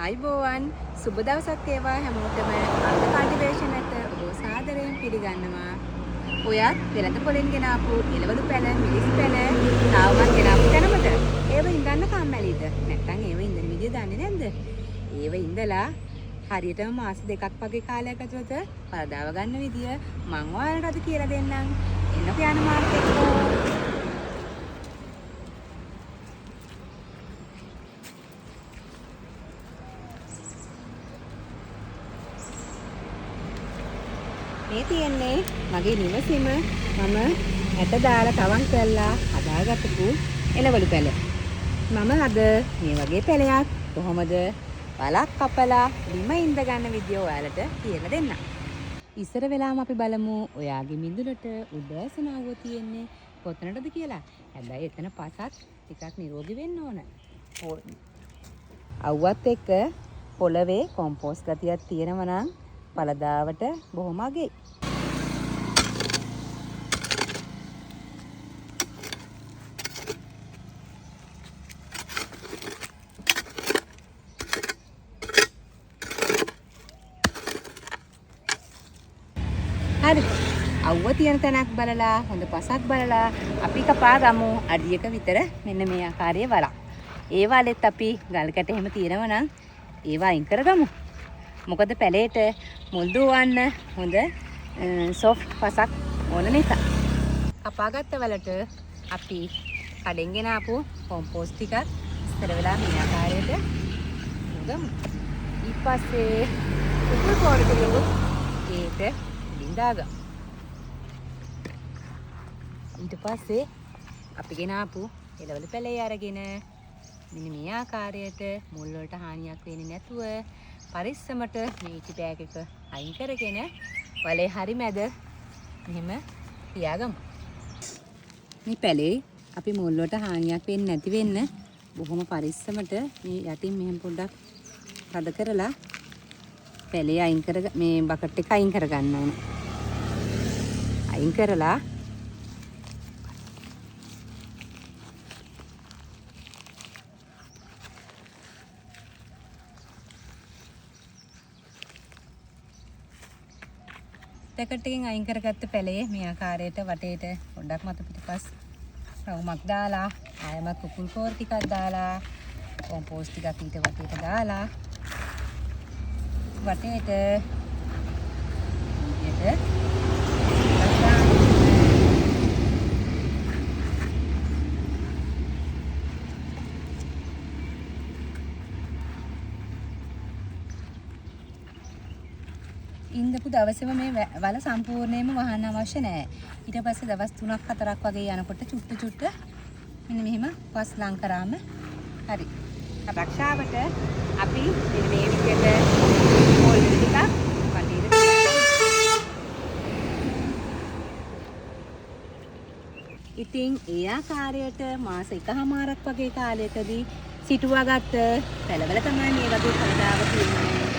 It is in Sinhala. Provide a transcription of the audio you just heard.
ආයිබෝවන් සුබ දවසක් වේවා හැමෝටම. අර්ධ කල්ටිවේෂන් එකට ඔබ සාදරයෙන් පිළිගන්නවා. ඔයත් වෙළඳ පොලෙන් ගෙන ආපු එළවලු පැල, මිරිස් පැල තාවමත් ගෙන ආපු තැනමද? ඒව ඉඳන්න කම්මැලිද? නැත්නම් ඒව ඉඳන විදිය දන්නේ නැද්ද? ඒව ඉඳලා හරියටම මාස දෙකක් වගේ කාලයක් ඇතුළත පළදාව ගන්න විදිය මං ඔයාලට අද කියලා දෙන්නම්. එන්නකෝ යන මාත් එක්ක. මේ තියෙන්නේ මගේ නිවසේම මම ඇට දාලා තවන් කරලා හදාගත්තපු එළවලු පැල. මම අද මේ වගේ පැලයක් කොහොමද වලක් කපලා බිම ඉඳ ගන්න විදිය ඔයාලට කියලා දෙන්නම්. ඉස්සර වෙලාම අපි බලමු ඔයාගේ මිදුලට උදෑසන අවුව තියෙන්නේ කොතනටද කියලා. හැබැයි එතන පසක් ටිකක් නිරෝගී වෙන්න ඕන. අවුවත් එක්ක පොළවේ කොම්පෝස්ට් ගතියක් තියෙනවා නම් පළදාවට බොහොම අගෙයි. හරි. අවුව තියෙන තැනක් බලලා හොඳ පසක් බලලා අපි කපා ගමු අඩියක විතර මෙන්න මේ ආකාරයේ වලක්. ඒ වලෙත් අපි ගල් කැට එහෙම තියෙනවා නම් ඒවා අයින් කරගමු. මොකද පැලේට මුල් දුවන්න හොඳ සොෆ්ට් පසක් ඕන නිසා. කපාගත්ත වලට අපි කඩෙන් ගෙන ආපු කොම්පෝස්ට් ටිකක් ඉස්සර වෙලා මේ ආකාරයට ගමු. ඊට පස්සේ කුකුල් පොර ටිකකුත් ඒට උඩින් දාගමු. ඊට පස්සේ අපි ගෙන ආපු එළවලු පැලේ අරගෙන මෙන්න මේ ආකාරයට මුල් වලට හානියක් වෙන්නේ නැතුව පරිස්සමට මේ ඉටි බෑග් එක අයින් කරගෙන වලේ හරි මැද මෙහෙම තියාගමු. මේ පැලේ අපි මුල් වලට හානියක් වෙන්නේ නැති වෙන්න බොහොම පරිස්සමට මේ යටින් මෙහෙම පොඩ්ඩක් තද කරලා පැලේ අයින් කර මේ බකට් එක අයින් කරගන්න ඕන. අයින් කරලා පැකට් එකෙන් අයින් කරගත්ත පැලේ මේ ආකාරයට වටේට පොඩ්ඩක් මත පිටිපස් රවුමක් දාලා ආයමත් කුකුල් කෝර ටිකක් දාලා කොම්පෝස්ට් ටිකක් ඊට වටේට දාලා වටේට විදියට ඉඳපු දවසේම මේ වල සම්පූර්ණයෙන්ම වහන්න අවශ්‍ය නෑ. ඊට පස්සේ දවස් 3ක් 4ක් වගේ යනකොට චුට්ට චුට්ට මෙන්න මෙහෙම පස් ලං කරාම හරි. ආරක්ෂාවට අපි මෙන්න මේ විදිහට පොල් ටිකක් වටේට තියනවා. ඉතින් ඒ ආකාරයට මාස එකහමාරක් වගේ කාලයකදී සිටුවාගත්ත පැලවල තමයි මේ වගේ කවදාව තියෙන්නේ.